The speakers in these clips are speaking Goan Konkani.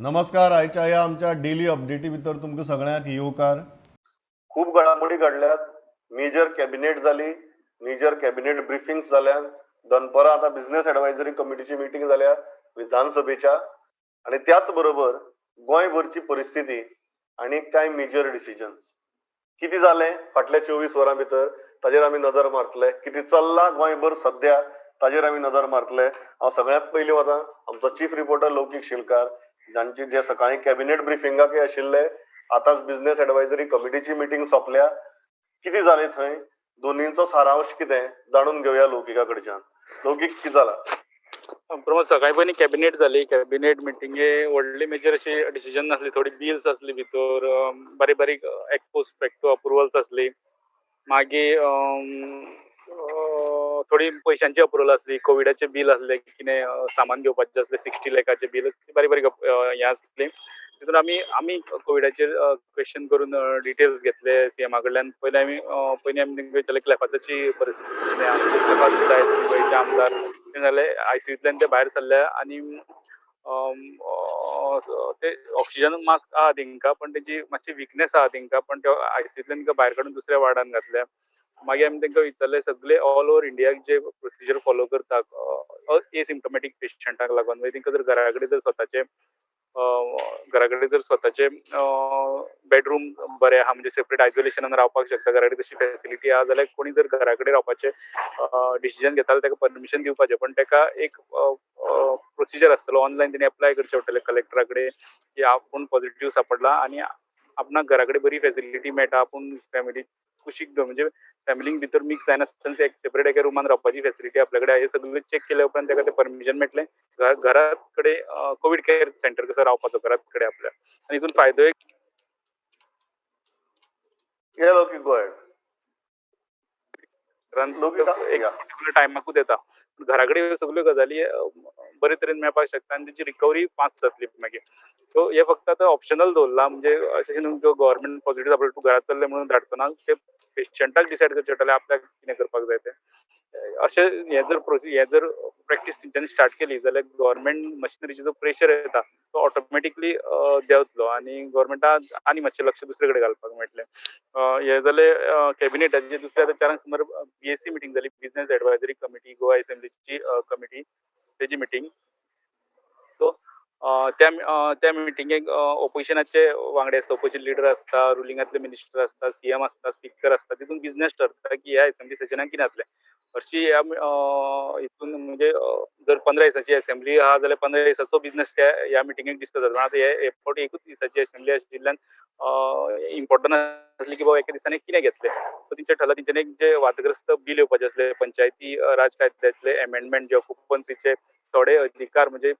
नमस्कार. आयच्या ह्या आमच्या डेली अपडेटी भितर तुमकां सगळ्यांक येवकार. खूब घडामोडी घडल्यात. मेजर कॅबिनेट जाली, मेजर कॅबिनेट ब्रिफिंग्स जाल्यात. दनपरां आतां बिझनेस एडवायजरी कमिटीची मिटींग जाल्या विधानसभेच्या, आनी त्याच बरोबर गोंयभरची परिस्थिती आनी कांय मेजर डिसिजन्स कितें जालें फाटल्या 24 वरां भितर ताजेर आमी नदर मारतले. कितें चल्लां गोंयभर सद्या ताजेर आमी नदर मारतले. हांव सगळ्यांत पयलीं वता आमचो चीफ रिपोर्टर लौकीक शिलकार, जांची जे सकाळी कॅबिनेट ब्रिफिंगाकय आशिल्ले, आतांच बिझनेस एडवायजरी कमिटीची मिटींग सोंपल्या. कितें जालें थंय, दोनींचो सारांश कितें जाणून घेवया लौकिका कडच्यान. लौकीक, कितें जालां? प्रमोद, सकाळी पयलीं कॅबिनेट जाली. कॅबिनेट मिटिंगे व्हडली मेजर अशी डिसिजन नासली. थोडी बिल्स आसली भितर, बारीक बारीक एक्सपोज फॅक्टो अप्रुवल्स आसली. मागीर थोडी पयशांची अप्रुवल आसली, कोविडाचे बील आसले, कितें सामान घेवपाचें आसलें, 60 लाखाचे बील, बारीक बारीक हें आसली. तितून आमी कोविडाचेर क्वेश्चन करून डिटेल्स घेतले सीएमा कडल्यान. पयलीं आमी तांकां विचारलें क्लेफाची परिस्थिती कितें आहा, क्लेफात जाय आसली गोंयचे आमदार, तें जालें आयसीयूंतल्यान ते भायर सरले आनी ते ऑक्सिजन मास्क आहा तेंकां, पण तेजी मातशी विकनेस आहा तेंकां, पण ते आयसीयूंतल्यान तेंकां भायर काडून दुसऱ्या वार्डान घातले. मागीर आमी तेंकां विचारलें सगळे ऑल ओवर इंडियाक जे प्रोसिजर फॉलो करता एसिम्टोमॅटीक पेशंटाक लागून, म्हणजे तेंकां जर घरा कडेन जर स्वताचे बेडरूम बरें आहा, म्हणजे सेपरेट आयसोलेशनान रावपाक शकता, घरा कडेन तशी फेसिलिटी आहा जाल्यार कोणी जर घरा कडेन रावपाचें डिसिजन घेता जाल्यार ताका परमिशन दिवपाचें, पण ताका एक प्रोसिजर आसतलो, ऑनलायन तेणी एप्लाय करचें पडटलें कलेक्टरा कडेन की आपूण पॉझिटिव्ह सापडला आनी आपणाक घरा कडेन बरी फेसिलिटी मेळटा, आपूण फॅमिली कुशीक म्हणजे फॅमिलीक भितर मिक्स जायनासतना एक सेपरेट एका रुमान रावपाची फेसिलिटी आपल्या कडेन, हे सगळें चॅक केल्या उपरांत ताका तें परमिशन मेळटलें घरात कडेन कोवीड केअर सेंटर कसो रावपाचो घरात कडेन आपल्या. आनी हितून फायदो एक एक पर्टिक्युलर टायमाकूच येता, घरा कडेन सगल्यो गजाली बरे तरेन मेळपाक शकता आनी तेची रिकवरी फास्ट जातली मागीर. सो हे फक्त आतां ऑप्शनल दवरलां, म्हणजे अशें न्हू गव्हर्मेंट पॉझिटिव्ह आपल्याला तूं घरात चल्लें म्हणून धाडचो ना, ते पेशंटाक डिसायड करचें पडटलें आपल्याक कितें करपाक जाय तें. अशें हें जर हें जर प्रॅक्टीस तेंच्यांनी स्टार्ट केली जाल्यार गव्हर्मेंट मशिनरीचो जो प्रेशर येता तो ऑटोमॅटिकली देंवतलो आनी गव्हर्मेंटाक आनी मातशें लक्ष दुसरे कडेन घालपाक मेळटलें. हें जालें कॅबिनेटाचें. दुसरें आतां 4 सुमार बीएससी मिटींग जाली, बिझनेस एडवायजरी कमिटी, गोवा एसेंब्लीची कमिटी, तेजी मिटींग. सो त्या मिटिंगेक ओपोजिशनाचे वांगडे आसता, ओपोजिशन लिडर आसता, रुलिंगांतले मिनिस्टर आसता, सीएम आसता, स्पिकर आसता. तितून बिझनेस ठरता की ह्या एसेंब्ली सेशनाक कितें जातलें. हरशीं ह्या हितून म्हणजे जर 15 दिसांची एसेंब्ली आहा जाल्यार 15 दिसाचो बिझनेस त्या ह्या मिटिंगेक डिस्कस जाता. आतां हे फावटी एकूच दिसाची एसेंब्ली आशिल्ल्यान इम्पॉर्टंट आसली की बाबा एका दिसांनी कितें घेतलें. सो तेंचें ठरलां, तेंच्यांनी एक जे वादग्रस्त बील येवपाचें आसलें, पंचायती राज कायद्यांतले एमेंडमेंट, जे ऑक्युपन्सीचे थोडे अधिकार म्हणजे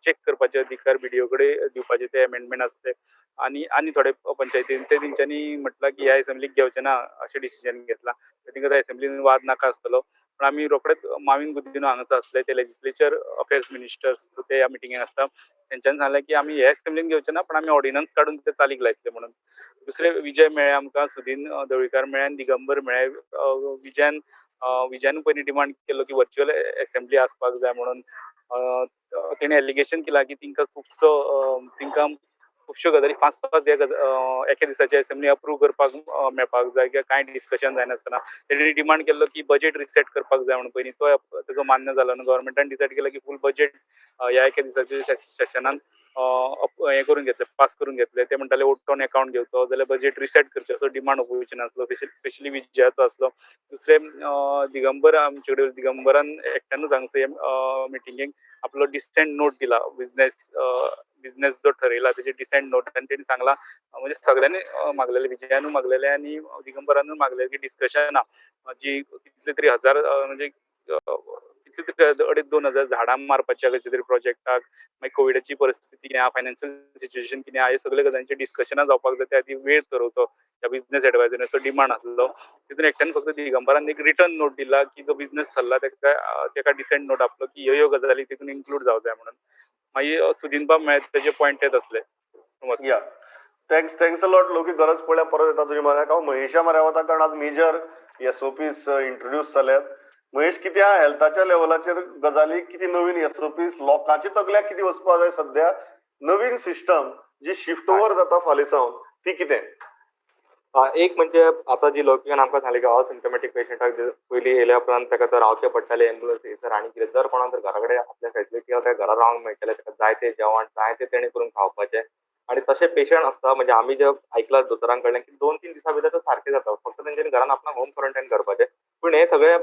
चॅक करपाचे अधिकार बीडीओ कडेन दिवपाचे ते एमेंडमेंट आसले आनी आनी थोडे पंचायतीन ते तेंच्यांनी म्हटलां की ह्या एसेंब्लीक घेवचें ना अशें डिसिजन घेतलां. तेंकां एसेंब्लीन वाद नाका आसतलो, पण आमी रोखडेच माविन गुदिन्हो हांगासर आसले, ते लेजिस्लेचर अफेर्स मिनिस्टर, ते ह्या मिटिंगेक आसता, तेंच्यांनी सांगलें की आमी ह्या एसेंब्लीन घेवचे ना पण आमी ऑर्डिनन्स काडून ते चालीक लायतले म्हणून. दुसरे विजय मेळ्ळे आमकां, सुदीन ढवळीकार मेळ्ळे आनी दिगंबर मेळ्ळे. विजयान पयलीं डिमांड केल्लो की व्हर्च्युअल एसेंब्ली आसपाक जाय म्हणून. तेणें एलिगेशन केलां की तेंकां खुबश्यो गजाली फास्ट फास्ट एका दिसाची एसेंब्ली अप्रूव करपाक मेळपाक जाय किंवा कांय डिस्कशन जायनासतना. तेणी डिमांड केल्लो की बजेट रिसेट करपाक जाय म्हणून पयलीं, तो तेजो मान्य जालो ना. गव्हर्मेंटान डिसायड केलें की फूल बजेट ह्या एका दिसाच्या सेशनान हें करून घेतलें, पास करून घेतलें. ते म्हणटाले वोट ऑन अकाउंट घेवचो जाल्यार बजेट रिसेट करचें असो डिमांड ओपोजिशन आसलो, स्पेशली विजयाचो आसलो. दुसरें दिगंबर आमचे कडेन, दिगंबरान एकट्यानूच हांगसर मिटिंगेक आपलो डिसेंट नोट दिला, बिझनेस जो ठरयला तेजे डिसेंट नोट, आनी तेणी सांगलां म्हणजे सगळ्यांनी मागलेलें, विजयानूय मागलेलें आनी दिगंबरानूय मागलेलें की डिस्कशनां जी कितले तरी हजार म्हणजे कितले तरी 2.5-2 हजार झाडां मारपाच्या खंयच्या तरी प्रोजेक्टाक, मागीर कोविडाची परिस्थिती कितें आहा, फायनान्शियल सिच्युएशन कितें आहा, हे सगळे गजालींचें डिस्कशनां जावपाक जाय. त्या खातीर वेळ थरोवचो त्या बिझनेस एडवायजरीन असो डिमांड आसलो. तितून एकट्यान फक्त दिगंबरान एक रिटर्न नोट दिला की जो बिझनेस थरला तेका डिसेंट नोट आपलो की ह्यो ह्यो गजाली तितून इन्क्लूड जावं जाय म्हणून. मागीर सुदीन बाब मेळ्ळे, तेजे पॉयंट येत आसले. या thanks a lot लोकी. गरज पडल्यार परत येता तुज्या म्हऱ्याक. हांव महेशा म्हऱ्या वता, कारण आज मेजर एसओपीस इंट्रोड्यूस जाल्यात. महेश, कितें हेल्थाच्या लेवलाचेर गजाली, कितें नवीन एसओपीस, लोकांच्या तकल्याक कितें वचपाक जाय सद्या नवीन सिस्टम जी शिफ्ट ओवर जाता फाल्यां सावन ती कितें? एक म्हणजे आता जी लौकिकान आमकां सांगली की असिम्टमॅटीक पेशंटाक पयलीं येयल्या उपरांत ताका तर रावचें पडटालें एम्बुलन्स येयसर आनी कितें जर कोणाक जर घरा कडेन आपल्या फॅसिलिटी आसा घरा रावंक मेळटलें, ताका जाय तें जेवण जाय तें तेणें करून खावपाचें. आनी तशें पेशंट आसता म्हणजे आमी जे आयकलां दोतोरां कडल्यान की 2-3 दिसां भितर तो सारकें जाता, फक्त तेंच्यांनी घरान आपणाक होम क्वॉरंटायन करपाचें. पूण हे सगळे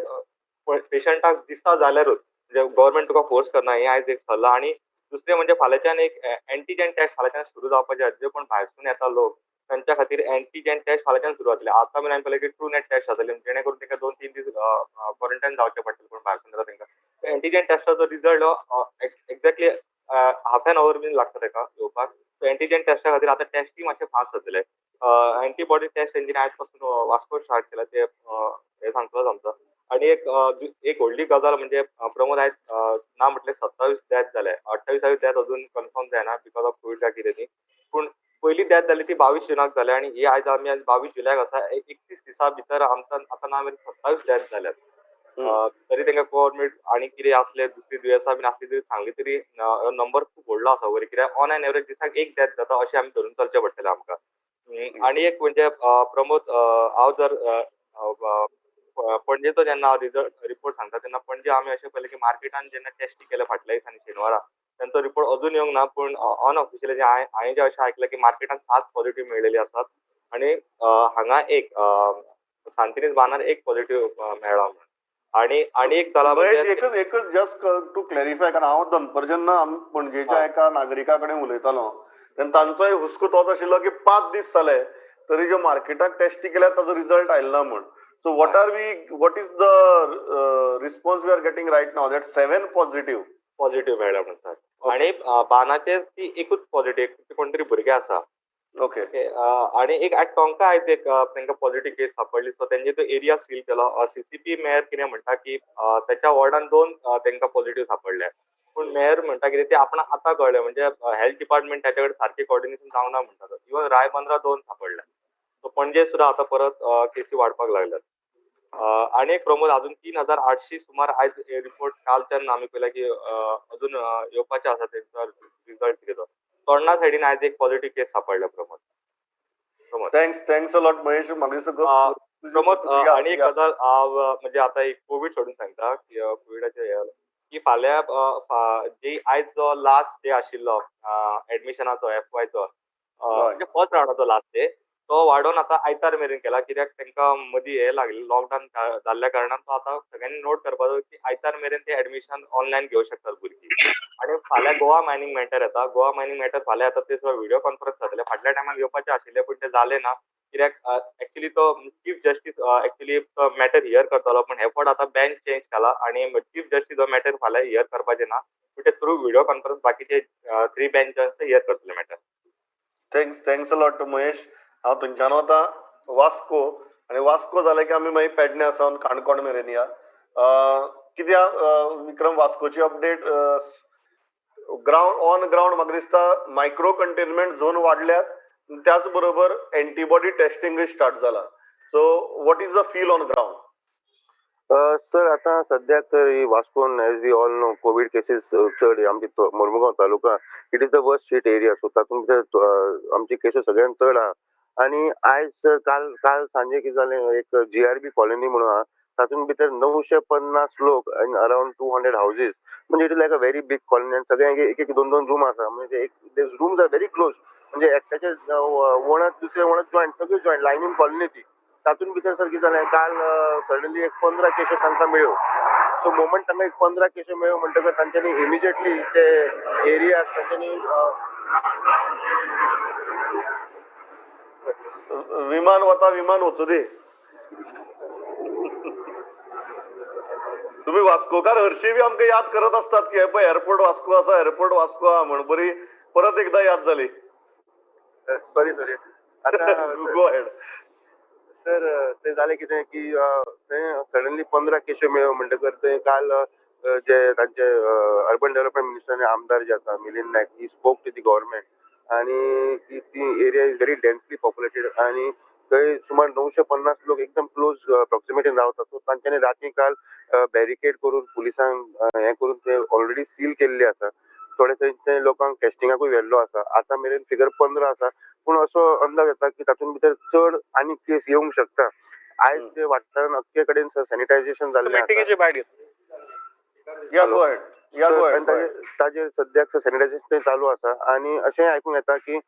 पेशंटाक दिसता जाल्यारूच म्हणजे गव्हर्मेंट तुका फोर्स करना, हें आयज एक थरलां. आनी दुसरें म्हणजे फाल्यांच्यान एक एंटीजन टेस्ट फाल्यांच्यान सुरू जावपाचें आसा, जे कोण भायरसून येता लोक तांच्या खातीर एंटीजन टेस्ट फाल्यांच्यान सुरू जातले. आतां मेरेन आमी पळयलें की ट्रू नेट टेस्ट जातले, जेणे करून तांकां 2-3 दीस क्वॉरंटायन जावचें पडटलें कोण भायरसून येता तांकां. एंटीजन टेस्टाचो रिजल्ट हो एक्झॅक्टली हाफ एन our बीन लागता ताका येवपाक. सो एंटीजन टेस्टा खातीर आतां टेस्टी मातशें फास्ट जातले. एंटीबॉडी टेस्ट तेंच्यांनी आयज पासून वास्को स्टार्ट केला, ते हे सांगतलोच आमचो. आनी एक व्हडली गजाल म्हणजे प्रमोद आयज ना म्हटलें 27 डेथ जाले, 28 डेथ अजून कन्फर्म जायना because of Covid काय कितें ती. पूण पयली डेथ जाली ती 22 जुनाक जाली आनी ही आयज आमी आज 22 जुलयाक आसा, 31 दिसां भितर आमकां आतां ना मेरेन 27 डेथ जाल्यात. तरी तांकां गव्हर्मेंट आनी कितें आसले दुसरी दुयेंसां बीन आसली तरी सांगली तरी नंबर खूब व्हडलो आसा वयर, कित्याक ऑन एन एवरेज दिसाक एक डेथ जाता अशें आमी धरून चलचें पडटलें आमकां. आनी एक म्हणजे प्रमोद, हांव जर पणजेचो जेन्ना रिजल्ट रिपोर्ट सांगता तेन्ना पणजे आमी अशें पळयलें की मार्केटान जेन्ना टेस्टी केले फाटल्या दिसांनी शेनवारा, तांचो रिपोर्ट अजून येवंक ना, पूण अनऑफिशियली जे हांवें जें अशें आयकलें की मार्केटान 7 पॉझिटिव्ह मेळ्ळेली आसात आनी हांगा एक सांतिनेज बांदार एक पॉझिटिव्ह मेळ्ळा म्हणून. आनी आनी एक जाला महेश, एकच जस्ट टू क्लॅरिफाय, कारण हांव दनपार जेन्ना पणजेच्या एका नागरिका कडेन उलयतालो तेन्ना तांचोय हुस्को तोच आशिल्लो की 5 दीस जाले तरी ज्यो मार्केटाक टेस्टी केल्यात ताजो रिजल्ट आयलो ना म्हूण. So what is the response we are getting right now? That 7 positive. Positive मेळ्ळा म्हणटात. आनी बानाचेर ती एकूच पॉझिटिव्ह कोण तरी भुरगें आसा. ओके. आनी एक टोंका आयज एक तांकां पॉझिटिव्ह केस सापडली, सो तेंचे तो एरिया सील केलो. सीसीपी मेयर कितें म्हणटा की त्याच्या वॉर्डान 2 तांकां पॉझिटिव्ह सापडले, पूण मेयर म्हणटा कितें ते आपणाक आतां कळ्ळें, म्हणजे हेल्थ डिपार्टमेंट ताच्या कडेन सारकें कॉर्डिनेशन जावना म्हणटा. इवन रायबंद्रा 2 सापडले, सो पणजे सुद्दां आतां परत केसी वाडपाक लागल्यात. आनी एक प्रमोद, अजून 3800 सुमार आयज रिपोर्ट कालच्यान आमी पळयला की अजून येवपाचे आसा तेंचो रिजल्ट कितें तो. तोडणा सायडीन आयज एक पॉझिटिव्ह केस सापडल्या Pramod. Thanks a lot Mahesh. Pramod, आनी एक गजाल हांव म्हणजे आतां एक कोवीड सोडून सांगता की कोविडाचे हे की फाल्यां जी आयज जो लास्ट डे आशिल्लो एडमिशनाचो एफवायचो, म्हणजे फर्स्ट रावंडाचो लास्ट डे, तो वाडोवन आतां आयतार मेरेन केला, कित्याक तांकां मदीं हें लागलें लॉकडावन जाल्ल्या कारणान तो आतां सगळ्यांनी नोट करपाचो की आयतार मेरेन ते एडमिशन ऑनलायन घेवं शकतात भुरगीं. आनी फाल्यां गोवा मायनींग मॅटर येता, गोवा मायनींग मॅटर फाल्यां येता, ते सुद्दां व्हिडियो कॉन्फरन्स जातले. फाटल्या टायमार येवपाचें आशिल्लें पूण तें जालें ना, कित्याक एक्चुली तो चीफ जस्टीस एक्चुली तो मॅटर here करतालो, पूण हे फावट आतां बेंच चेंज केला आनी चीफ जस्टीस हो मॅटर फाल्यां here करपाचें ना, पूण ते थ्रू व्हिडियो कॉन्फरन्स बाकीचे 3 बेंचांस here करतले matter. Thanks a lot Mahesh. हांव थंयच्यान वता वास्को, आनी वास्को जालें की आमी मागीर पेडण्या सावन काणकोण मेरेन या. कित्याक विक्रम, वास्कोची अपडेट ग्रावंड ऑन ग्रावंड म्हाका दिसता मायक्रो कंटेनमेंट झोन वाडल्यात, त्याच बरोबर एंटीबॉडी टेस्टिंगूय स्टार्ट जाला. So what is the feel on ground? Sir, आतां सद्याक तर वास्कोन as we all know Covid cases चड, आमची Mormugao taluka it is the worst hit area, so तातूंत भितर आमची केसीस सगळ्यान चड आहा. आनी आयज काल काल सांजे कितें जालें, एक जीआरबी कॉलनी म्हणून आहा, तातूंत भितर 950 लोक आनी अरावंड 200 हावजीस, म्हणजे it is like a very big colony. आनी सगळ्यांक एक एक 2-2 रूम आसा, म्हणजे एक रूम्स are very close, म्हणजे एकट्याचे वणत दुसरे वणत जॉयंट, सगळे जॉयंट लायनीन कॉलनी ती. तातूंत भितर सर कितें जालें, काल सडनली एक 15 केश्यो तांकां मेळ्ळ्यो. सो मोमेंट तांकां एक 15 केश्यो मेळ्ळ्यो म्हणटकच तांच्यांनी इमिजिएटली ते एरियाक तांच्यांनी विमान वता, विमान वचूं दी. तुम्ही वास्कोकार हरशीं बी आमकां याद करत आसतात की हे पळय एअरपोर्ट वास्को आसा, एअरपोर्ट वास्को आहा म्हण, बरी परत एकदा याद जाली. Sorry sorry. आतां गो अहेड सर. ते जालें कितें की ते सडनली 15 केश्यो मेळ्ळ्यो म्हणटकर ते काल जे तांचे अर्बन डेव्हलपमेंट मिनिस्टर आनी आमदार जे आसा Milind Naik, he spoke to the government, आनी ती area is very densely populated आनी थंय सुमार 950 लोक एकदम क्लोज प्रॉक्सिमिटीन रावतात. सो तांच्यांनी राती काल बॅरिकेड करून पुलिसांक हें करून ते ऑलरेडी सील केल्ले आसा. थोडे थंयचे लोकांक टेस्टिंगाकूय व्हेल्लो आसा. आतां मेरेन फिगर 15 आसा, पूण असो अंदाज येता की तातूंत भितर चड आनी केस येवंक शकता. आयज ते वाठारान अख्खे कडेन सॅनिटायझेशन जाल्लें आसा. ताजेर सद्याक सॅनिटायझेशन चालू आसा आनी अशें आयकूंक येता की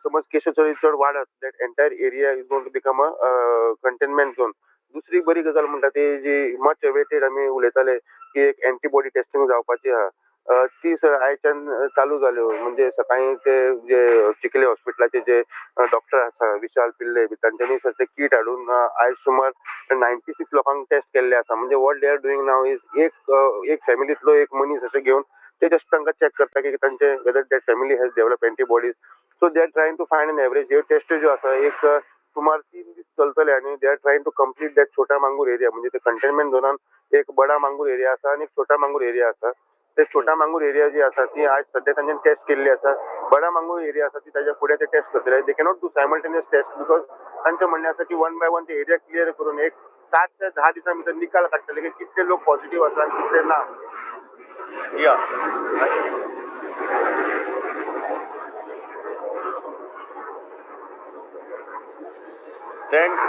समज केसी चड चड वाडत that entire area is going to become a containment zone. दुसरी बरी गजाल म्हणटा ती जी मच अवेटेड आमी उलयताले की एक एंटीबॉडी टेस्टिंग जावपाची आहा, ती सर आयच्यान चालू जाल्यो. म्हणजे सकाळी ते जे चिखले हॉस्पिटलाचे जे डॉक्टर आसा विशाल पिल्ले बी तांच्यांनी सर ते कीट हाडून आयज सुमार 96 लोकांक टेस्ट केल्ले आसा. म्हणजे what they are doing now is एक फॅमिलींतलो एक मनीस अशें घेवन ते जस्ट तांकां चॅक करता की तांचे whether that family has develop antibodies. So they are trying to find an average. ह्यो टेस्ट ज्यो आसा एक सुमार 3 दीस चलतले आनी they are trying to complete that Chota Mangor area. म्हणजे ते कंटेनमेंट झोनान एक बडा मांगूर एरिया आसा आनी एक छोटा मांगूर एरिया आसा. ते छोटा मांगूर एरिया जी आसा ती आज सद्या तांच्यानी टेस्ट केल्ली आसा. बडा मांगूर एरिया आसा ती ताच्या फुडें ते टेस्ट करतले. They cannot do simultaneous test because तांचें म्हणणें आसा की 1 by 1 ते एरिया क्लियर करून एक 7 ते 10 दिसां भितर निकाल काडटले की कितले लोक पॉझिटिव्ह आसा आनी कितले ना. या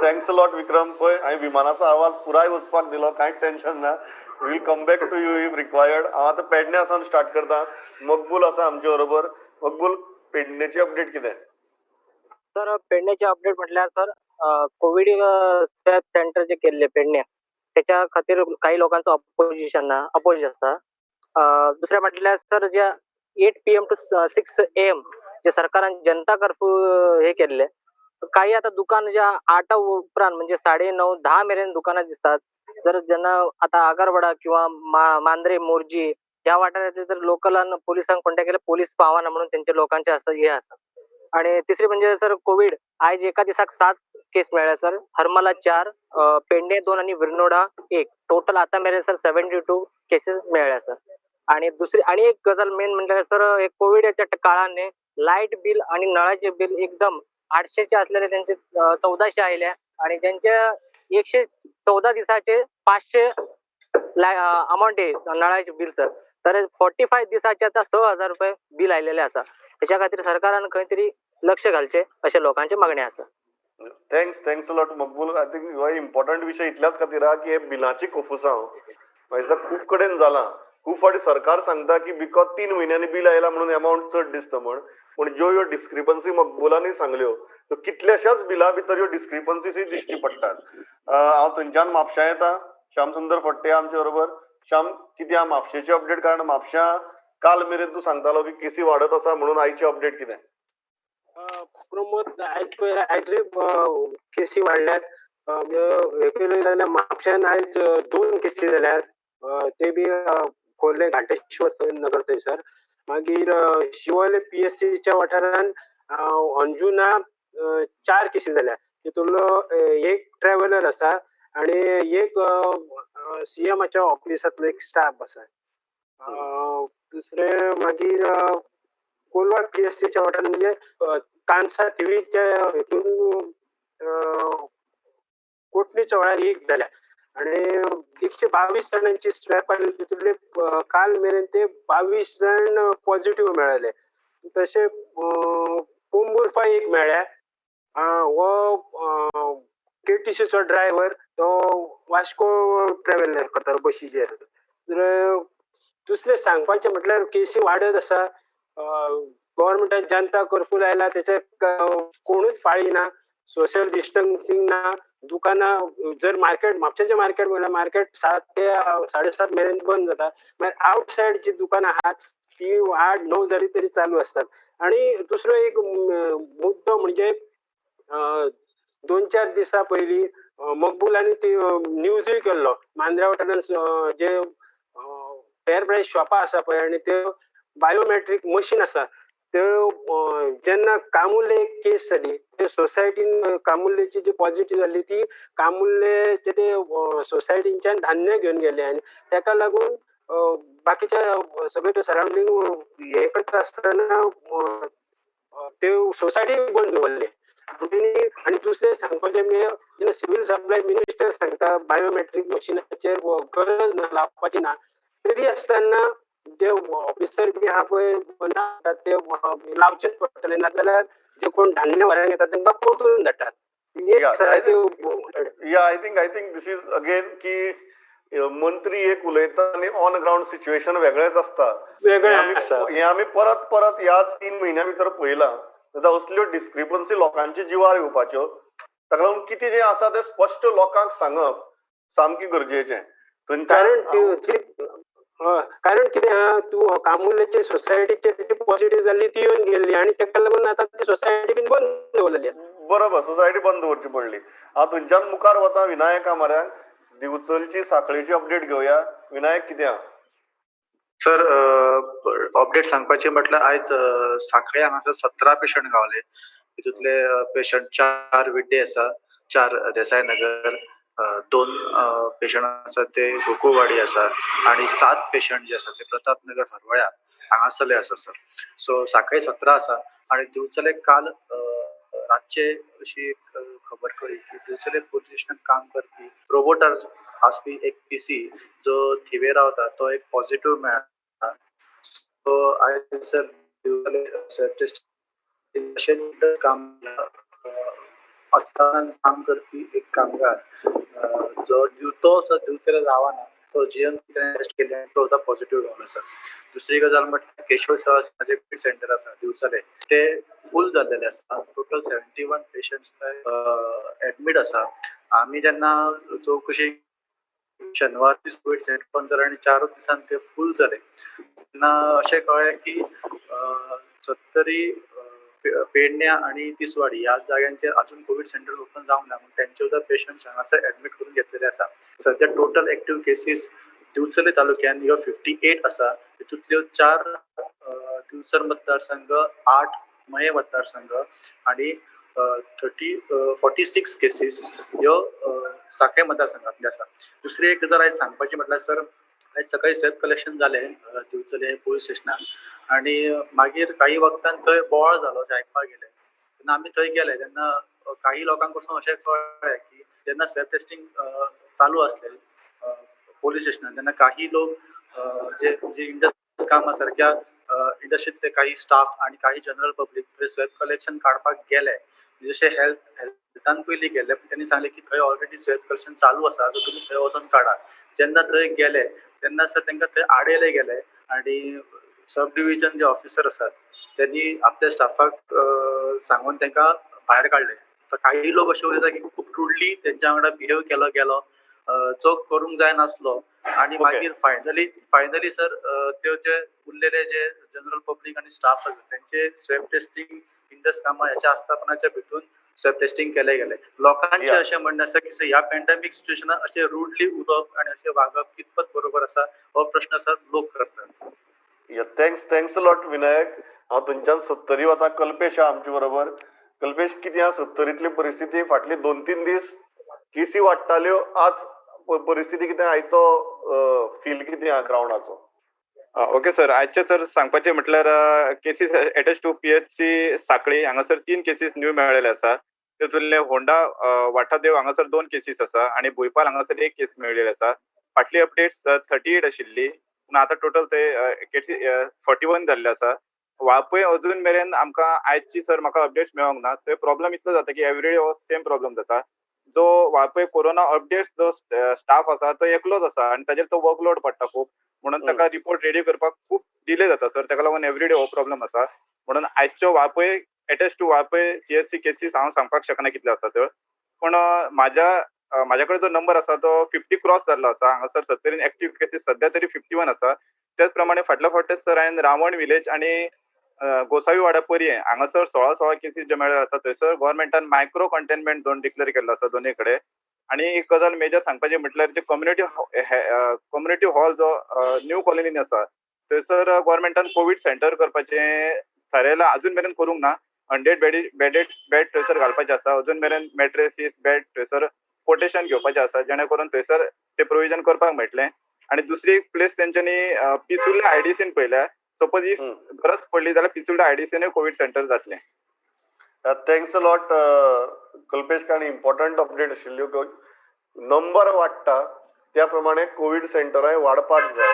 thanks a lot Vikram. पळय हांवें विमानाचो आवाज पुराय वचपाक दिलो, कांयच टेन्शन ना. Will come back to you if required. हांव आतां पेडण्या सावन स्टार्ट करता. मकबूल आसा आमचे बरोबर. मकबूल, पेडणेची अपडेट कितें? सर पेडण्याची अपडेट म्हटल्यार सर कोविड स्वॅब सेंटर जे केल्ले पेडण्या त्याच्या खातीर काही लोकांचो अपोजिशन ना, अपोज आसा. दुसरें म्हटल्यार sir J 8 PM to 6 AM जे सरकारान जनता कर्फ्यू हे केल्ले, काही आता दुकान ज्या 8 उपरांत म्हणजे 9:30 10 मेरेन दुकानां दिसतात. जर ज्यांना आता आगरवाडा किंवा मांद्रे मोरजी ह्या वाठारांतले जर लोकलान पोलिसांक कॉन्टॅक्ट केले पोलीस पावना म्हणून त्यांच्या लोकांचे असं हे आसा. आणि तिसरी म्हणजे सर कोविड आयज एका दिसाक 7 केस मेळ्ळे सर. हरमला 4, पेडणे 2 आणि विर्नोडा 1. टोटल आता मेरेन सर 72 केसेस मेळ्ळे सर. आणि दुसरी आणि एक गजाल मेन म्हटल्यार सर एक कोविडाच्या काळाने लायट बिल आणि नळाचे बिल एकदम 800 असलेले त्यांचे 1400 आयले आणि ज्यांचे 114 दिसाचे 500 अमाऊंट आहे नळाचे बिल सर. तर 45 दिसाचे आता 6000 रुपये बिल आयलेले आसा. त्याच्या खातीर सरकारान खंय तरी लक्ष घालचे अशे लोकांची मागणी आसा. Thanks a lot Maqbool. I think हो इम्पॉर्टंट विशय इतल्याच खातीर आहा की हे बिलाची कोफुसांव म्हाका दिसता खूब कडेन जाला. खूब फावटी सरकार सांगता की because 3 म्हयन्यांनी बील आयला म्हणून एमावंट चड दिसता म्हण, पूण ज्यो ह्यो डिस्क्रिपन्सी मकबुलांनी सांगल्यो त्यो कितल्याशाच बिलां भितर ह्यो डिस्क्रिपन्सीसूय दिश्टी पडटात. हांव थंयच्यान म्हापश्यां येता. श्याम सुंदर फडते आमचे बरोबर. श्याम, कितें आहा म्हापशेची अपडेट? कारण म्हापश्यां काल मेरेन तूं सांगतालो की केसी वाडत आसा म्हणून आयची अपडेट कितें? प्रमोद, आयजूय केसी वाडल्यात. हे जाल्यार म्हापश्यान आयज 2 केसी जाल्यात, ते बी खोर्ले घाटेश्वर नगर थंयसर. मागीर शिवोले PSCच्या वाठारान अंजुना 4 केसी जाल्या, तितूंतलो एक ट्रॅव्हलर आसा आनी एक CMच्या ऑफिसांतलो एक स्टाफ आसा. दुसरे मागीर कोलवाळ PSCच्या वाठारान म्हणजे कांसा थिवीच्या हितून कोटणी चोळ्यार 1 जाल्या आनी 122 जाणांची स्वॅब काडली, तितूंतले काल मेरेन ते 22 जाण पॉझिटिव्ह मेळ्ळे. तशें पोंबुर्फा 1 मेळ्ळ्या, हो KTCचो ड्रायव्हर, तो वास्को ट्रॅव्हल करतालो बशीचेर. दुसरें सांगपाचें म्हटल्यार केसी वाडत आसा. गव्हर्मेंटान जनता कर्फ्यू लायला तेचे कोणूच पाळिना, सोशल डिस्टन्सिंग ना. दुकानां जर मार्केट म्हापशेचें मार्केट म्हणल्यार मार्केट 7 ते 7:30 मेरेन बंद जाता, मागीर आवटसायड जी दुकानां आहात ती 8 9 जाली तरी चालू आसतात. आनी दुसरो एक मुद्दो म्हणजे 2-4 दिसां पयलीं मकबूलांनी ती न्यूजूय केल्लो मांद्र्या वाठारान जे फेर प्रायस शॉपां आसा पळय आनी त्यो बायोमेट्रीक मशीन आसा, त्यो जेन्ना कामुर्ले एक केस जाली ते सोसायटीन कामुर्लेची जी पॉझिटिव्ह जाल्ली ती कामुर्लेचे ते सोसायटींच्यान धान्य घेवन गेले आनी ताका लागून बाकीच्या सगळे ते सरावंडींग हे करता आसतना ते सोसायटी बंद दवरले. आनी दुसरें सांगपाचें म्हणजे जेन्ना सिव्हील सप्लाय मिनिस्टर सांगता बायोमेट्रीक मशिनाचेर गरज ना, लावपाची ना, तरी आसतना जे ऑफिसर बी आहा पळय ना ते लावचेच पडटले, नाजाल्यार जे कोण धान्य व्हरांक येता तांकां परतून धाडटात. Yeah, I think this is again की मंत्री एक उलयता आनी ऑन ग्रावंड सिच्युएशन वेगळेच आसता. हे आमी परत परत ह्या 3 म्हयन्या भितर पळयलां. आतां असल्यो डिस्क्रिपन्सी लोकांच्या जिवार येवपाच्यो, ताका लागून कितें जें आसा तें स्पश्ट लोकांक सांगप सामकें गरजेचें. कारण कितें आहा, तूं कामुर्लेचे सोसायटीचेर पॉझिटिव्ह जाल्ली ती येवन गेल्ली आनी ताका लागून आतां ती सोसायटी बीन बंद दवरलेली आसा. बरोबर, सोसायटी बंद दवरची पडली. हांव थंयच्यान मुखार वता विनायका म्हऱ्यान, दिवचलची साखळेची अपडेट घेवया. विनायक, कितें आहा? सर, अपडेट सांगपाची म्हटल्यार आयज साखळे हांगासर 17 पेशंट गावले. तितूंतले पेशंट 4 विड्डे आसा, 4 देसाय नगर, 2 पेशंट आसा ते गोकुळवाडी आसा आनी 7 पेशंट जे आसा ते प्रतापनगर हरवळ्या हांगासरले आसा सर. सो साखळे 17 आसा. आनी दिवचले काल रातचे अशी एक खबर कळ्ळी की दिवचले पोलीस स्टेशनात काम करपी रोबोटार आसपी एक पीसी जो थिवे रावता तो एक पॉझिटिव्ह मेळ्ळा. सो आयज सर दिवचले तशेंच काम अस्पतालान काम करपी एक कामगार जो तो दिवचले रावना तो जीएम टेस्ट केले आनी तो सुद्दां पॉझिटिव्ह गावला सर. दुसरी गजाल म्हटल्यार केशव सेवा कोवीड सेंटर आसा दिवचले, ते फूल जाल्लेले आसा. टोटल 71 पेशंट्स थंय एडमीट आसा. आमी जेन्ना चवकशी शेनवार दीस कोवीड सेंटर बंद जालें आनी 4 दिसान ते फूल जाले तेन्ना अशें कळ्ळें की सत्तरी, पेडण्या आनी तिसवाडी ह्या जाग्यांचेर अजून कोवीड सेंटर ओपन जावंक ना, म्हूण तेंचे सुद्दां पेशंट्स हांगासर एडमीट करून घेतलेले आसा. सद्या टोटल एक्टिव्ह केसीस दिवचले तालुक्यान ह्यो 58 आसा. तितूंतल्यो 4 दिवचल मतदारसंघ, 8 मये मतदारसंघ आनी 46 केसीस ह्यो साखळे मतदारसंघांतल्यो आसा. दुसरी एक गजाल आयज सांगपाची म्हटल्यार सर, आयज सकाळी सेल्फ कलेक्शन जालें दिवचले पोलीस स्टेशनान आनी मागीर काही वखदान थंय बोवाळ जालो अशें आयकपाक गेलें. तेन्ना आमी थंय गेले तेन्ना काही लोकांक पसून अशें कळ्ळें की जेन्ना स्वॅब टेस्टींग चालू आसलें पोलीस स्टेशनान तेन्ना काही लोक जे जे इंडस्ट्री कामा सारक्या इंडस्ट्रींतले काही स्टाफ आनी काही जनरल पब्लीक थंय स्वॅब कलेक्शन काडपाक गेले. जशे हेल्थान पयलीं गेले पूण तेणी सांगलें की थंय ऑलरेडी स्वॅब कलेक्शन चालू आसा, सो तुमी थंय वचोन काडा. जेन्ना थंय गेले तेन्ना सर तांकां थंय आडयले गेले आनी सब डिविजन जे ऑफिसर आसात त्यांनी आपल्या स्टाफाक सांगून तांकां भायर काडले. तर काही लोक अशे उलयता की खूब रुडली तेंच्या वांगडा बिहेव केलो गेलो जो करूंक जाय नासलो. आनी मागीर फायनली सर त्यो जे उरलेले जे जनरल पब्लीक आनी स्टाफ आसा तेंचे स्वॅब टेस्टींग इंडस कामा ह्याच्या आस्थापनाच्या भितून स्वॅब टेस्टींग केले गेले. लोकांचे अशें म्हणणें आसा की ह्या पॅन्डेमीक सिच्युएशनात अशें रुडली उलोवप आनी अशें वागप कितपत बरोबर आसा हो प्रश्न सर लोक करतात. Thanks lot Vinayak. हांव थंयच्यान सत्तरी वता. कल्पेश आहा आमचे बरोबर. कल्पेश, कितें आहा सत्तरींतली परिस्थिती? फाटले 2-3 दीस केसी वाडटाल्यो, आज परिस्थिती कितें, आयचो फील कितें आहा ग्रावंडाचो? ओके सर, आयचे सर सांगपाचें म्हटल्यार cases attach to PHC Sanquelim हांगासर 3 केसीस न्यू मेळ्ळेले आसा. तितूंतले होंडा वाठादेव हांगासर 2 केसीस आसा आनी भुंयपाल हांगासर 1 केस मेळ्ळेली आसा. फाटली अपडेट्स 38 आशिल्ली पूण आतां टोटल ते केसी 41 जाल्ले आसा. वाळपय अजून मेरेन आमकां आयची सर म्हाका अपडेट्स मेळोंक ना. थंय प्रॉब्लम इतलो जाता की एवरीडे हो सेम प्रॉब्लम जाता. जो वाळपय कोरोना अपडेट्स जो स्टाफ आसा तो एकलोच आसा आनी ताजेर तो वर्कलोड पडटा खूब, म्हणून ताका रिपोर्ट रेडी करपाक खूब डिले जाता सर. ताका लागून एवरीडे हो प्रॉब्लम आसा. म्हणून आयच्यो Valpoi attach to Valpoi CSC cases हांव सांगपाक शकना कितले आसा तर, पूण म्हाज्या कडेन जो नंबर आसा तो 50 क्रॉस जाल्लो आसा. हांगासर सत्तरीन एक्टीव केसीस सद्या तरी 51 आसा. त्याच प्रमाणे फाटल्या फावटेच सर हांवें रावण विलेज आनी गोसावी वाडा पर्यें हांगासर 16-16 केसीस जे मेळ्ळे आसा. थंयसर गव्हर्मेंटान मायक्रो कंटेनमेंट झोन डिक्लेअर केल्लो आसा दोनूय कडेन. आनी एक गजाल मेजर सांगपाची म्हटल्यार जे कम्युनिटी हॉल जो न्यू कॉलनीन आसा थंयसर गव्हर्मेंटान कोवीड सेंटर करपाचें थारायलां, अजून मेरेन करूंक ना. 100 बेड थंयसर घालपाचे आसा. अजून मेरेन मॅट्रेसीस बेड थंयसर कोटेशन घेवपाचें आसा जेणे करून थंयसर ते प्रोविजन करपाक मेळटलें. आनी दुसरी एक प्लेस तेंच्यांनी पिसुर्ले आयडीसीन पळयल्या. सपोज if गरज पडली जाल्यार पिसुर्ले आयडीसीनूय कोवीड सेंटर जातलें. Thanks a lot Kalpesh, कारण इम्पॉर्टंट अपडेट आशिल्ल्यो. नंबर वाडटा त्या प्रमाणे कोवीड सेंटरांय वाडपाक जाय.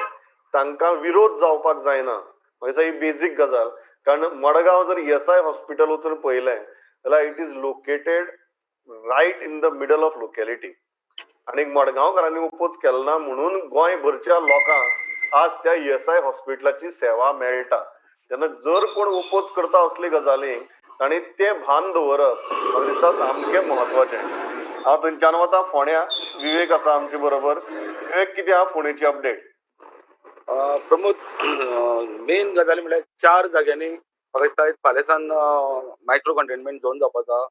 तांकां विरोध जावपाक जायना. म्हाका ही बेजीक गजाल, कारण मडगांव जर ईएसआय हॉस्पिटल वचून पळयलें जाल्यार it is located right in the middle of locality. आनी मडगांवकारांनी ओपोज केलो ना म्हणून गोंयभरच्या लोकांक आज त्या ईएसआय हॉस्पिटलाची सेवा मेळटा. तेन्ना जर कोण ओपोज करता असले गजालींक तांणी तें भान दवरप म्हाका दिसता सामकें म्हत्वाचें. हांव थंयच्यान वता फोंड्या, विवेक आसा आमचे बरोबर. विवेक, कितें आहा फोंडेची अपडेट? प्रमोद, मेन गजाली म्हळ्यार 4 जाग्यांनी म्हाका दिसता फाल्यांसान मायक्रो कंटेनमेंट झोन जावपाचो.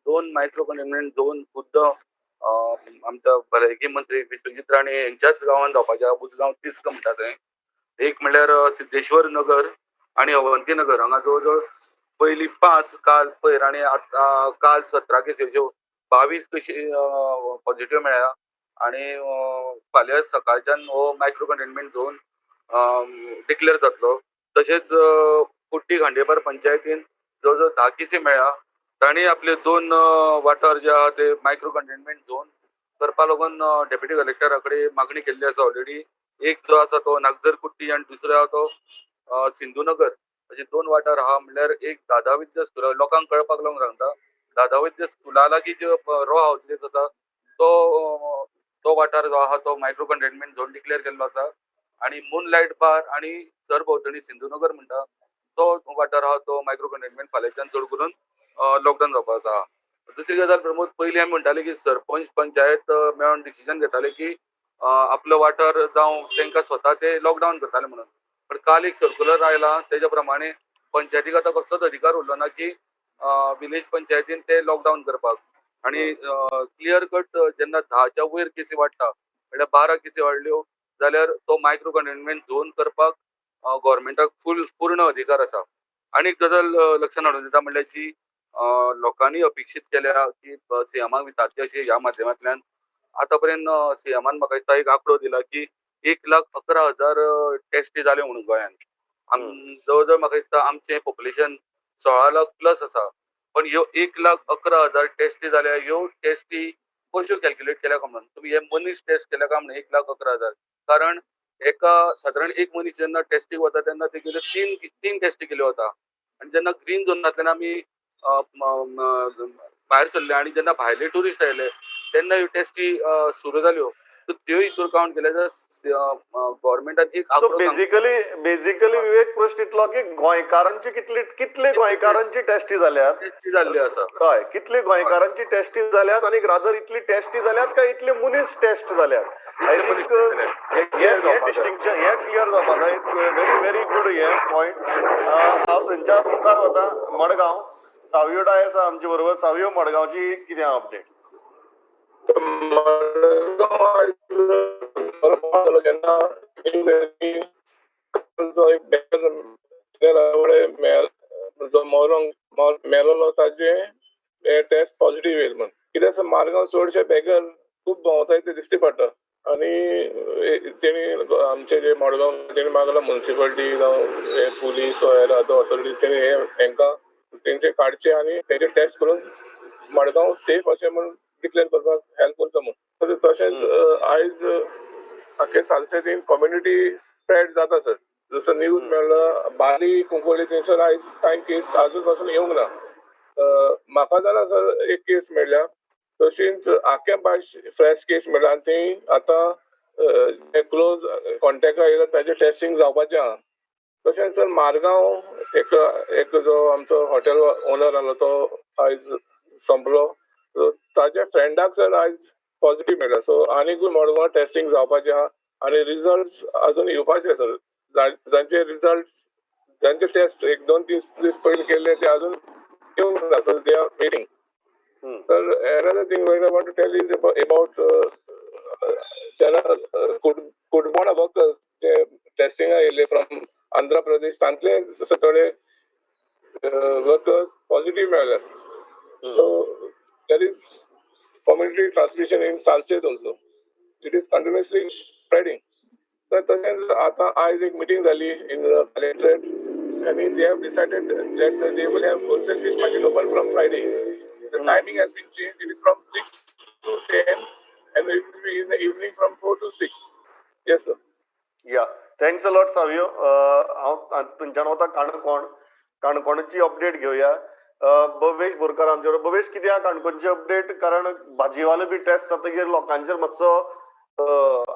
2 मायक्रो कंटेनमेंट झोन खुद्द आमच्या भलायकी मंत्री विश्वजीत राणे यांच्याच गांवान जावपाचे, उजगांव तिस्क म्हणटा थंय. एक म्हणल्यार सिद्धेश्वर नगर आनी अवंती नगर हांगा जवळ जवळ पयली 5, काल पयर आनी काल 17 केसी अश्यो 22 केशी पॉझिटिव्ह मेळ्ळ्या. आनी फाल्यां सकाळच्यान हो मायक्रो कंटेनमेंट झोन डिक्लेअर जातलो. तशेंच कुट्टी खांडेपार पंचायतीन जवळ जवळ 10 केसी मेळ्ळ्या. तांणी आपले 2 वाठार जे आहा ते मायक्रो कंटेनमेंट झोन करपा लागून डेप्युटी कलेक्टरा कडेन मागणी केल्ली आसा ऑलरेडी. एक जो आसा तो नागझर कुट्टी आनी दुसरो आहा तो सिंधुनगर. अशे 2 वाठार आहा. म्हणल्यार एक दादा विद्या स्कुला, लोकांक कळपाक लागून सांगता, दादा विद्या स्कुला लागीं जे रो हावजीस आसा तो वाठार जो आहा तो मायक्रो कंटेनमेंट झोन डिक्लेअर केल्लो आसा. आनी मूनलायट बार आनी सरभोंवतणी सिंधुनगर म्हणटा तो वाठार आहा तो मायक्रो कंटेनमेंट फाल्यांच्यान चड करून लॉकडावन जावपाचो आहा. दुसरी गजाल प्रमोद, पयलीं आमी म्हणटाले की सरपंच पंचायत मेळोन डिसिजन घेताले की आपलो वाठार जावं तांकां स्वता ते लॉकडावन करताले म्हणून. पण काल एक सर्क्युलर आयला तेज्या प्रमाणे पंचायतीक आतां कसलोच अधिकार उरलो ना की विलेज पंचायतीन ते लॉकडावन करपाक. आनी क्लियर कट जेन्ना 10च्या वयर केसी वाडटा म्हणल्यार 12 केसी वाडल्यो जाल्यार तो मायक्रो कंटेनमेंट झोन करपाक गव्हर्मेंटाक फूल पूर्ण अधिकार आसा. आनी एक गजाल लक्षांत हाडून दिता म्हणल्यार जी लोकांनी अपेक्षीत केल्या की सीएमाक विचारचे अशें ह्या माध्यमांतल्यान. आतां पर्यंत सीएमान म्हाका दिसता एक आंकडो दिला की 1,11,000 टेस्टी जाल्यो म्हणून गोंयांत. जवळ जवळ म्हाका दिसता आमचें पॉप्युलेशन 16 लाख प्लस आसा, पण ह्यो 1,11,000 टेस्टी जाल्या. ह्यो टेस्टी कश्यो कॅल्क्युलेट केल्या काय म्हणून तुमी हे मनीस टेस्ट केल्या काय म्हणून 1,11,000? कारण एका सादारण एक मनीस जेन्ना टेस्टीक वता तेन्ना तेगेल्यो 3 टेस्टी केल्यो वता. आनी जेन्ना ग्रीन झोनांतल्यान आमी भायर सरले आनी जेन्ना भायले ट्युरिस्ट आयले तेन्ना ह्यो टेस्टी सुरू जाल्यो. त्यो हितूर कावंट केल्या जाल्यार गव्हर्मेंटान एक बेजिकली बेजिकली विवेक प्रश्न इतलो की गोंयकारांची कितले गोंयकारांची टेस्टी जाल्यात, टेस्टी जाल्ली आसा. हय, कितले गोंयकारांची टेस्टी जाल्यात आनी रादर इतली टेस्टी जाल्यात काय इतले मनीस टेस्ट जाल्यात? I think हें डिस्टिंक्शन हें क्लियर जावपा जाय. व्हेरी व्हेरी गूड हें पॉयंट. हांव थंयच्या मुखार वता मडगांव, सावियो डायस आसा आमचे बरोबर. सावियो, मडगांवची कितें अपडेट? जेन्ना जो मरोंक मेलोलो ताजे टेस्ट पॉझिटिव्ह येयल म्हण. कितें आसा, मारगांव चडशे बेगर खूब भोंवताय ते दिश्टी पडटा. आनी तेणी आमचे जे मडगांव तेणी मागला मुन्सिपालिटी जावं हे पुलीस हेर आतां ऑथॉरिटीज तेणी हे हेंकां तेंचे काडचे आनी तेंचे टेस्ट करून मडगांव सेफ अशें म्हूण डिक्लेअर करपाक हेल्प करता म्हूण. तशेंच आयज आख्खे सालसेतीन कम्युनिटी स्प्रेड जाता सर. जसो न्यूज मेळ्ळो बाली कुंकवली थंयसर आयज कांय केस आजून पासून येवंक ना. म्हाका जाणा सर एक केस मेळ्ळ्या, तशीच आख्या भायर फ्रेश केस मेळ्ळ्या आनी ती आतां क्लोज कॉन्टेक्टा येयला ताजें टेस्टिंग जावपाचें आहा. तशेंच सर मारगांव एक एक जो आमचो हॉटेल ओनर आसलो तो आयज सोंपलो, ताज्या फ्रेंडाक सर आयज पॉझिटिव्ह मेळ्ळा. सो आनीकूय मडगांव टेस्टिंग जावपाचें आहा आनी रिजल्ट अजून येवपाचे सर. जांचे रिजल्ट जांचे टेस्ट 1-2-3 दीस पयलीं केल्ले ते अजून येवंक ना, so they are waiting. Sir another thing I want to tell is about Cutbona workers जे टेस्टिंगा येयले फ्रॉम आंध्र प्रदेश, तांतले थोडे वर्कर्स पॉझिटिव्ह मेळ्ळे. So there is community transmission in Salcete also. It is continuously spreading. तर तशेंच आतां आयज एक मिटींग जाली इन कलेक्टरेट आनी they have decided that they will have wholesale fish market open from Friday. The timing has been change. It is from 6 to 10 and it will be in the evening from 4 to 6. Yes sir. Yeah, Thanks a lot Savio. हांव थंयच्यान वता काणकोण, काणकोणची अपडेट घेवया. भवेश बोरकार आमचे बरोबर. भवेश, कितें आहा काणकोणची अपडेट? कारण भाजीवाले बी टेस्ट जातकीर लोकांचेर मातसो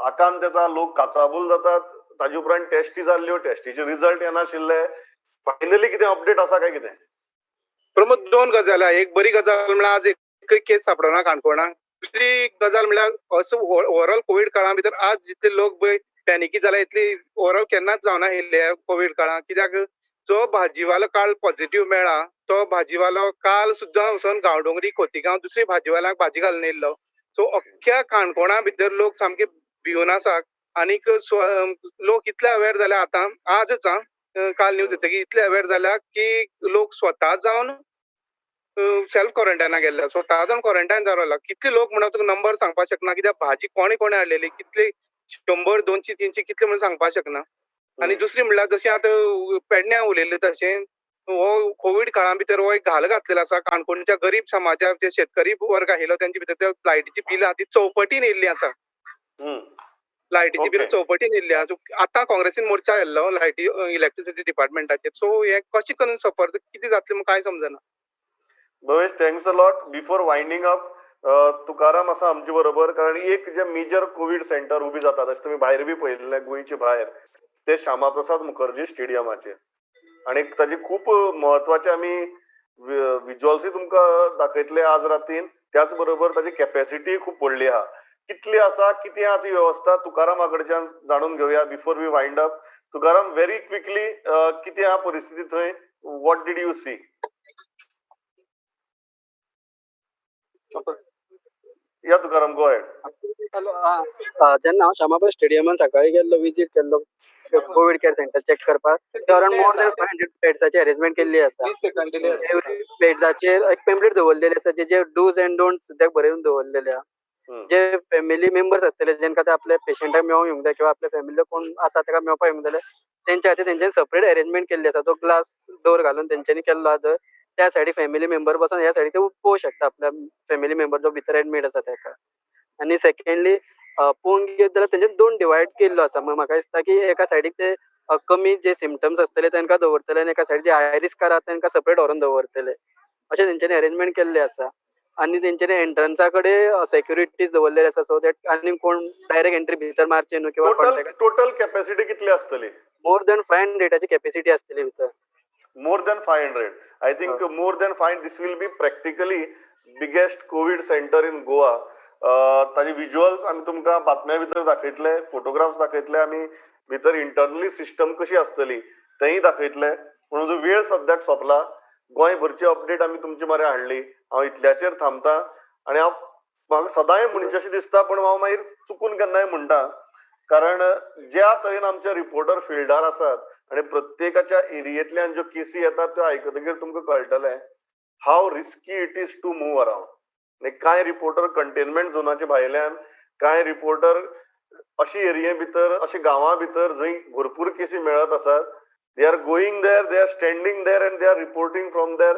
आकांत येता, लोक काचाबूल जातात. ताजे उपरांत टेस्टी जाल्ल्यो, टेस्टीचे रिजल्ट येनाशिल्ले. फायनली कितें अपडेट आसा काय कितें? प्रमोद, दोन गजाल. एक बरी गजाल म्हळ्यार आज एकय केस सापडना काणकोणाक. दुसरी गजाल म्हळ्यार असो ओवरऑल कोवीड काळा भितर आज जितले लोक पॅनिकी जाला इतली ओवरऑल केन्नाच जावना येयल्ले कोवीड काळांत. कित्याक जो भाजीवालो काल पॉझिटिव्ह मेळ्ळा तो भाजीवालो काल सुद्दां वचून गांवडोंगरी, खोतीगांव दुसरी भाजीवाल्यांक भाजी घालून येयल्लो. सो अख्ख्या काणकोणा भितर लोक सामके भिवन आसा आनीक लोक इतले अवेर जाल्या आतां, आजच काल न्यूज येतकीर इतले अवेर जाल्या की लोक स्वता जावन सेल्फ क्वॉरंटायना गेल्ले, स्वता जावन क्वॉरंटायन जावन रावला. कितले लोक म्हणून तुका नंबर सांगपाक शकना, कित्याक भाजी कोणे कोणे हाडलेली, कितले 100, 200, 300 कितले म्हणून सांगपाक शकना. आनी दुसरी म्हणल्यार जशें आतां पेडण्या उलयल्लें तशें हो कोवीड काळा भितर हो एक घाल घातलेलो आसा काणकोणच्या गरीब समाजाक, जे शेतकरी वर्ग आशिल्लो तेंचे भितर ते लायटीची बिलां ती चौपटीन येयल्ली आसा. लायटीची बिलां चौपटीन येयल्ली आसा. आतां काँग्रेसीन मोर्चा येयल्लो लायटी इलेक्ट्रिसिटी डिपार्टमेंटाचेर. सो हें कशें करून सफर कितें जातलें म्हूण कांय समजना. Bhavesh, thanks a lot. Before winding up, Tukaram आसा आमचे बरोबर. कारण एक जे मेजर कोवीड सेंटर उबी जाता, तशें तुमी भायर बी पळयल्लें गोंयचे भायर, ते श्यामाप्रसाद मुखर्जी स्टेडियमाचेर. आनी ताजी खूब म्हत्वाचे आमी विज्युअल्सूय तुमकां दाखयतले आज रातीन. त्याच बरोबर ताजी कॅपॅसिटी खूब व्हडली आहा. कितली आसा, कितें आहा ती वेवस्था, तुकारामा कडच्यान जाणून घेवया before we wind up. Tukaram, very quickly कितें आहा परिस्थिती थंय, what did you see? या तुकाराम, गो अहेड. जेन्ना हांव श्यामाप्रसाद स्टेडियमान सकाळी गेल्लो, विजीट केल्लो कोवीड केअर सेंटर चॅक करपाक, थंय अरावंड मोर दॅन 500 बेड्साची अरेंजमेंट केल्ली आसा. एवरी बेड्साचेर एक पेम्पलेट दवरलेली आसा, जे डूज एंड don't सुद्दां बरोवन दवरलेले आहा. जे फॅमिली मेंबर्स आसतले जेंका ते आपल्या पेशंटाक मेळोंक येवंक जाय किंवा आपल्या फॅमिली कोण आसा ताका मेळपाक येवंक जाल्यार तेंच्या खातीर तेंच्यांनी सेपरेट अरेंजमेंट केल्ली आसा. तो ग्लास डोर घालून तेंच्यांनी केल्लो आहा. त्या सायडी फॅमिली मेंबर बसून ह्या सायडी ते पळोवंक शकता आपल्या फॅमिली मेंबर जो भितर एडमीट आसा तेका. आनी सेकंडली पळोवंक गेले जाल्यार तेंच्यांनी दोन डिवायड केल्लो आसा. म्हाका दिसता की एका सायडीक ते कमी जे सिमटम्स आसतले तांकां दवरतले आनी एका सायडीक जे हाय रिस्कार आहा तांकां सेपरेट व्हरून दवरतले, अशें तेंच्यांनी अरेंजमेंट केल्लें आसा. आनी तेंच्यांनी एंट्रन्सा कडेन सेक्युरिटीज दवरलेले आसा, सो that आनी कोण डायरेक्ट एंट्री भितर मारचे न्हू. किंवा टोटल कॅपॅसिटी कितली आसतली? मोर दॅन 500 कॅपॅसिटी आसतली भितर. More than 500. I think more than 500. This will be practically biggest COVID center in Goa. ताजे विज्युअल्स आमी तुमकां बातम्या भितर दाखयतले, फोटोग्राफ्स दाखयतले, आमी भितर इंटरनली सिस्टम कशी आसतली तेंय दाखयतले. पूण जो वेळ सद्याक सोंपला. गोंयभरची अपडेट आमी तुमचे मरे हाडली. हांव इतल्याचेर थांबता आनी हांव म्हाका सदांय म्हणचें अशें दिसता, पूण हांव मागीर चुकून केन्नाय म्हणटा, कारण ज्या तरेन आमचे रिपोर्टर फिल्डार आसात आनी प्रत्येकाच्या एरियेंतल्यान ज्यो केसी येतात त्यो आयकतकीर तुमकां कळटलें how risky it is to move around. आनी कांय रिपोर्टर कंटेनमेंट झोनाचे भायल्यान, कांय रिपोर्टर अशी एरिये भितर, अशी गांवां भितर जंय भरपूर केसी मेळत आसात, they are going there, they are standing there and they are reporting from there,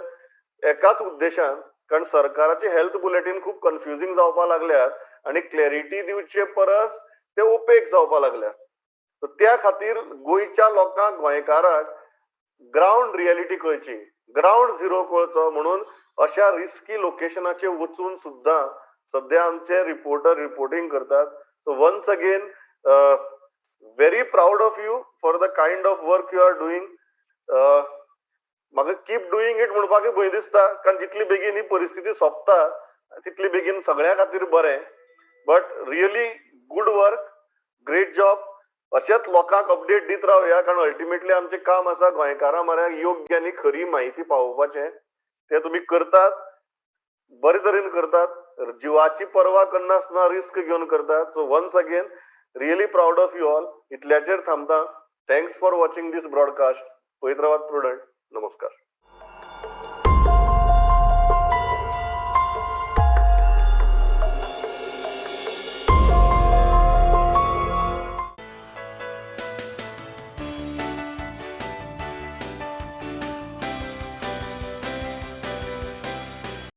एकाच उद्देशान, कारण सरकाराचे हेल्थ बुलेटीन खूब कन्फ्युजींग जावपाक लागल्यात आनी क्लॅरिटी दिवचे परस ते ओपेक जावपाक लागल्यात. त्या खातीर गोंयच्या लोकांक, गोंयकारांक ग्रावंड रियलिटी कळची, ग्रावंड झिरो कळचो म्हणून अशा रिस्की लोकेशनाचेर वचून सुद्दां सद्या आमचे रिपोर्टर रिपोर्टिंग करतात. So once again very proud of you for the kind of work you are doing. म्हाका कीप डुईंग it म्हणपाक भंय दिसता, कारण जितली बेगीन ही परिस्थिती सोंपता तितली बेगीन सगळ्या खातीर बरें. But really good work, great job. अशेंच लोकांक अपडेट दीत रावया, कारण अल्टिमेटली आमचें काम आसा गोंयकारां म्हऱ्यान योग्य आनी खरी म्हायती पावोवपाचें. तें तुमी करतात, बरे तरेन करतात, जिवाची पर्वा करनासतना रिस्क घेवन करतात. So once again really proud of you all. इतल्याचेर थांबता. Thanks for watching this broadcast. पळयत रावात प्रुडंट. नमस्कार.